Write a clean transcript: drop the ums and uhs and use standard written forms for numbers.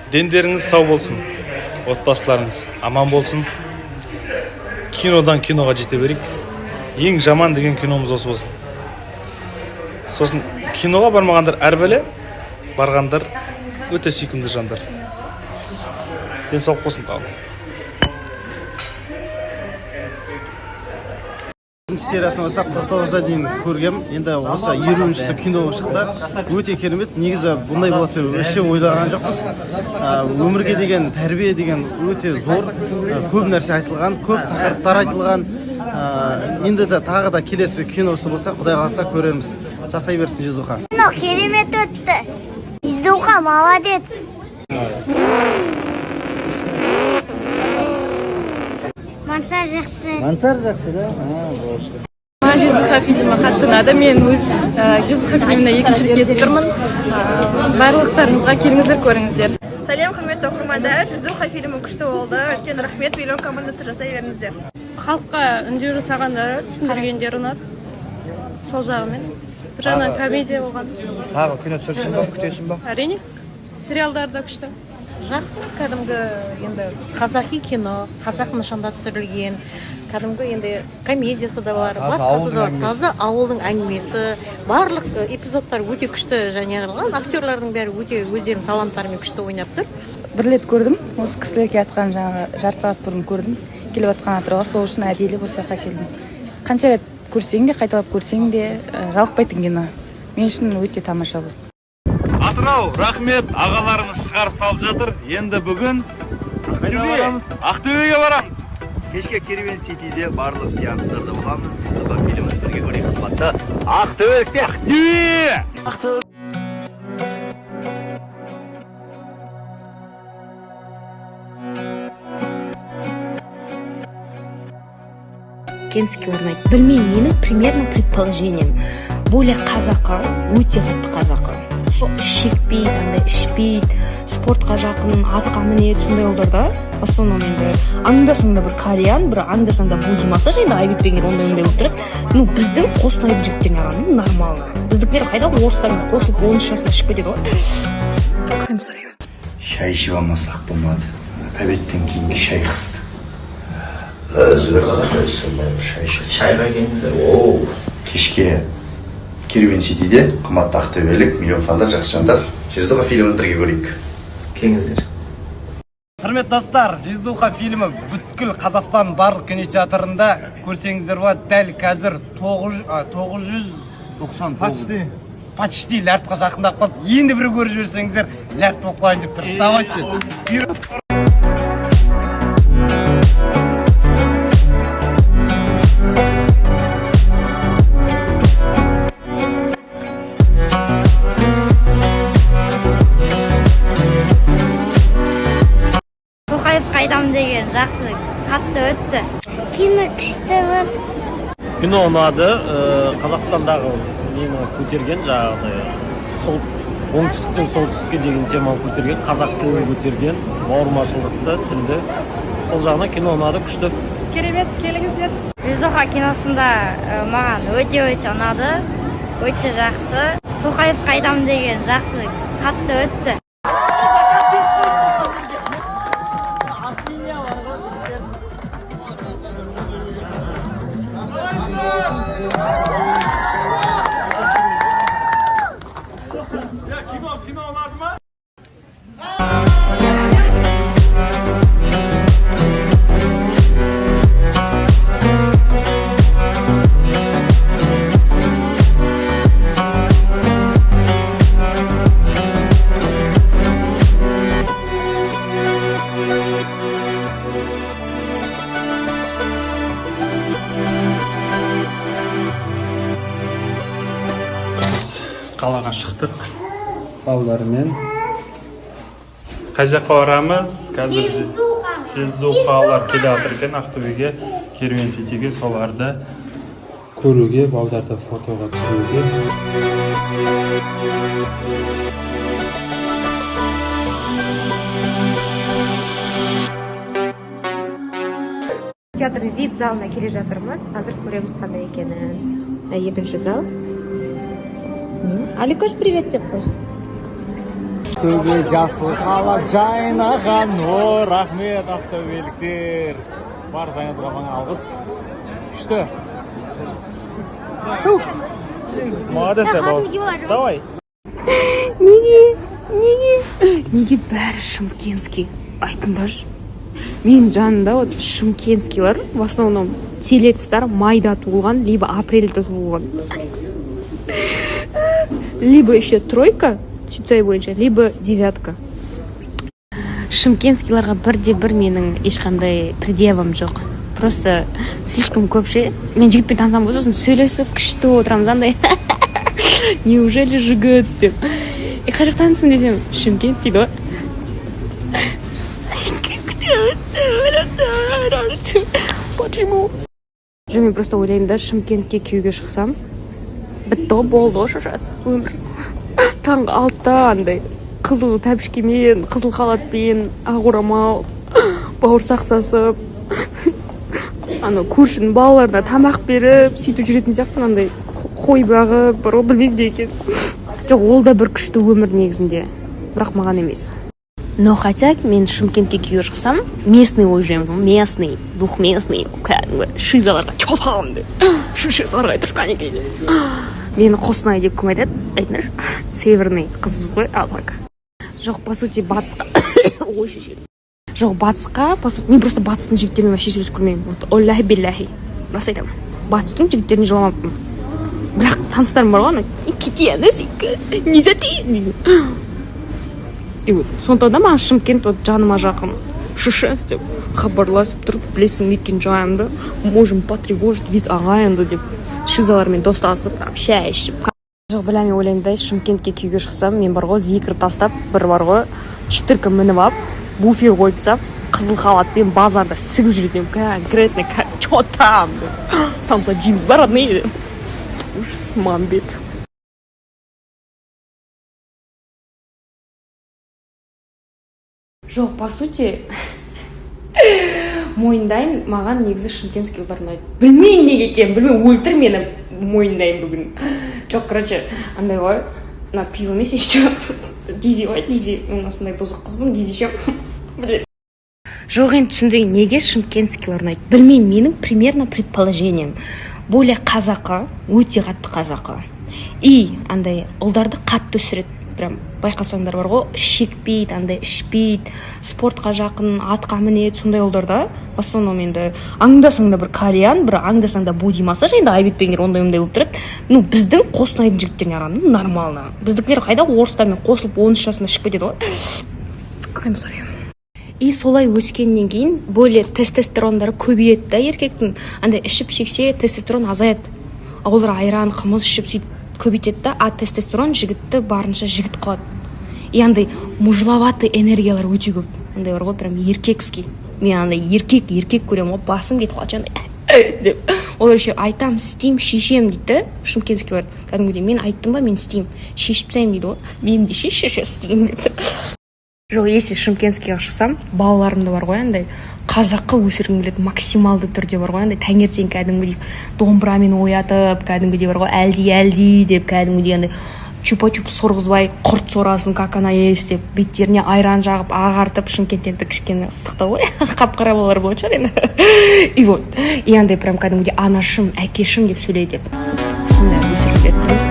Дендеріңіз сау болсын, отбасыларыңыз аман болсын. Кинодан киноға жете берейік. Ең жаман деген киномыз осы болсын. Сосын киноға бармағандар әр бәле, барғандар өте сүйкімді жандар. Денсаулық болсын тағы. Бірінші сериясынан бастап 49-ға дейін көргем. Енді осы 50-шісі кино болып шықты. Өте керемет. Негізі бұндай болады деп вообще ойлаған жоқпыз. Өмірге деген тәрбие деген өте зор. Көп нәрсе айтылған, көп тақырыптар айтылған. Енді де тағы да келесі киносы болса, құдай қаласа, көреміз. Жасай берсін Жезуха. Кино керемет өтті. Жезуха молодец. Мансар жақсы. Мансар жақсы да? Болды. Маған «Жезуха» фильмі қатты ұнады. Мен өз «Жезуха» фильміне екінші рет келіп тұрмын. Барлықтарыңызға келіңіздер, көріңіздер. Сәлем, құрметті оқырмандар! «Жезуха» фильмі күшті болды. Үлкен рахмет, «Миллион» командасы, жасай беріңіздер. Халыққа үндеу жасағандары, түсіндіргендері ұнады. Сол жағымен. Бір жағынан комедия болған. Тағы кино түсірсін ба, күтесің ба? Әрине, сериалдар да күшті. Жақсы, кәдімгі енді қазақи кино, қазақ нышанда түсірілген. Кәдімгі енді комедиясы да бар, Таза басқасы ауылдың да бар. әңгімесі. Таза ауылдың әңгімесі. Барлық эпизодтар өте күшті және қылған. Актерлардың бәрі өте өздерінің таланттарымен күшті ойнап тұр. Бір рет көрдім. Осы кісілер келатқан, жаңағы жарты сағат бұрын көрдім келіп жатқан Атырауға. Сол үшін әдейілеп осы жаққа келдім. Қанша рет көрсең де, қайталап көрсең де, жалықпайтын кино. Мен үшін өте тамаша болды. Атырау, рахмет, ағаларымыз шығарып салып жатыр. Енді бүгін қайда барамыз? Ақтөбеге барамыз. Кешке Керуен Ситиде барлық сеанстарда боламыз. «Жезуха» фильмін бірге көрейік, қымбатты ақтөбеліктер! Ақтөбе! Кенскийлер ұнайды. Білмеймін, менің примерно предположением, более қазақы, өте қатты қазақы. Шекпейді, андай ішпейді, спортқа жақын, атқа мінеді, сондай ұлдар да в основном. Енді анда санда бір кальян, бір анда санда буди массаж, енді айып етпеңдер, ондай ондай болып тұрады. Ну, біздің Қостанайдың жігіттеріне қарағанда нормально. Біздікілер қайда, орыстармен қосылып 13 жасында ішіп кетеді ғой. I'm sorry. Шай ішіп алмасақ болмады. Обедтен кейінгі шай қысты. Өзі бір қалады, өзі сондай бір шай ішеді. Шайға келіңіздер, оу. Кешке Керуен Ситиде, қымбатты ақтөбелік миллион фандар, жақсы жандар, «Жезуха» фильмін бірге көрейік. Келіңіздер. Құрметті достар, «Жезуха» фильмі бүткіл Қазақстанның барлық кинотеатрында көрсеңіздер болады. Дәл қазір 990, почти лярдқа жақындап қалды. Енді бір көріп жіберсеңіздер, лярд болып қалайын деп тұр. Давайте. Тоқаев қайдам деген жақсы, қатты өтті. Кино күшті болды. Кино ұнады. Қазақстандағы нені көтерген, жаңағыдай сол оңтүстіктен солтүстікке деген теманы көтерген, қазақ тілін көтерген, бауырмашылдықты, тілді. Сол жағынан кино ұнады, күшті. Керемет, келіңіздер. Жезуха киносында маған өте өте ұнады. Өте жақсы. Тоқаев қайдам деген жақсы, қатты өтті. Кино ұнады ма? Біз қалаға шықтық балалармен. Қай жаққа барамыз қазір? Жездухалар келе жатыр екен Ақтөбеге, Керуен Ситиге. Соларды көруге, балдарды фотоға түсіруге. Театрдың вип залына келе жатырмыз. Қазір көреміз қандай екенін. Мына екінші зал. Аликош, привет деп қой. Ақтөбе, жасыл қала жайнаған. О, рахмет, ақтөбеліктер, баршаңызға мың алғыс. Күшті. Фу. Молодец, бауыр. Давай. Неге, неге, неге бәрі шымкентский? Айтыңдаршы. Менің жанымда вот шымкентскийлар в основном телецтар, майда туылған либо апрельде туылған, либо еще тройка сюцай бойынша, либо девятка. Шымкентскийларға бірде бір менің ешқандай предъявам жоқ, просто слишком көп ше. Мен жігітпен танысамын ғой, сосын сөйлесіп күшті отырамыз андай, неужели жігіт деп. И қай жақтансың десем, Шымкент дейді ғой. Почему? Жоқ, мен просто ойлаймын да, Шымкентке күйеуге шықсам, бітті ғой, болды ғой, шашасы өмір. Таңғы 6-да андай қызыл тәпішкемен, қызыл халатпен, ақ орамал, бауырсақ сасып, анау көршінің балаларына тамақ беріп, сөйтіп жүретін сияқтымын. Андай қой бағып бар ғой, білмеймін не екенін. Жоқ, ол да бір күшті өмір негізінде, бірақ маған емес. Но хотя мен Шымкентке күйеуге шықсам, местный болып жүремін, местный двухместный, кәдімгі шизаларға че там деп, шишаларға айтшы, кәнекей деп. Мені Қостанай деп кім айтады, айтыңдаршы? Северный қызбыз ғой. А так жоқ, по сути, батысқа, ой, шеше, жоқ, батысқа, по сути, мен просто батыстың жігіттерімен вообще сөйлесіп көрмеймін. Вот оллахи биллахи, рас айтамын, батыстың жігіттеріне жоламаппын. Бірақ таныстарым бар ғой, ана кетеміз не за ты. И вот сондықтан да маған Шымкент вот жаныма жақын. Шешес деп хабарласып тұрып, білесің мекен жайымды, можем потревожить весь ағайынды деп, шизалармен достасып, там шай ішіп. Жоқ, бля, мен ойлаймын да, Шымкентке күйеуге шықсам, мен бар ғой, зикір тастап, бір бар ғой, четырка мініп алып, буфер қойып тастап, қызыл халатпен базарда сігіп жүретін едім конкретно. Че там деп, самса жейміз ба, родные деп. Ужас, мамбет. Жоқ, по сути, мойындайын, маған негізі шымкентский ұлдар ұнайды. Білмеймін неге екенін, білмеймін, өлтір мені, мойындаймын бүгін. Жоқ, короче, андай ғой, мына пиво емес еще, дизи ғой, дизи. Мен осындай бұзық қызбын, дизи ішемін, блин. Жоқ, енді түсіндірейін, неге шымкентскийлер ұнайды. Білмеймін, менің примерно предположением: более қазақы, өте қатты қазақы. И андай ұлдарды қатты өсіреді прям, байқасаңдар бар ғой, шекпейді, андай ішпейді, спортқа жақын, атқа мінеді, сондай ұлдар да в основном. Енді аңдасаң да бір кальян, бір аңдасаң да боди массаж, енді айып етпеңдер, ондай ондай болып тұрады. Ну, біздің Қостанайдың жігіттеріне қарағанда нормально. Біздікілер қайда, орыстармен қосылып, 13 жасында ішіп кетеді ғой. I'm sorry. И солай өскеннен кейін более тестостерондары көбейеді да еркектің. Андай ішіп шексе, тестостерон азаяды, а олар айран, қымыз ішіп, сөйтіп көбейтеді да. А тестостерон жігітті барынша жігіт қылады. И андай мужловатый энергиялар өте көп, андай бар ғой, прям еркекский. Мен андай еркек еркек көремін ғой, басым кетіп қалады андай деп. Олар еще айтамын, істеймін, шешемін дейді да. Шымкентскийлер кәдімгідей, мен айттым ба, мен істеймін, шешіп тастаймын дейді ғой. Мен де шеш, шеше, істеймін деп. Жоқ, если шымкентскийға шықсам, балаларымды бар ғой, андай қазаққа өсіргім келеді максималды түрде бар ғой. Андай таңертең кәдімгідей домбырамен оятып, кәдімгідей бар ғой, әлди әлди деп, кәдімгідей андай чупа чуп сорғызбай, құрт сорасын, как она есть деп, беттеріне айран жағып, ағартып. Шымкентте енді кішкене ыстықтау ғой, қап қара балалар болатын шығар енді. И вот, и андай прям кәдімгідей анашым, әкешім деп сөйле деп, сондай өсіргім келеді.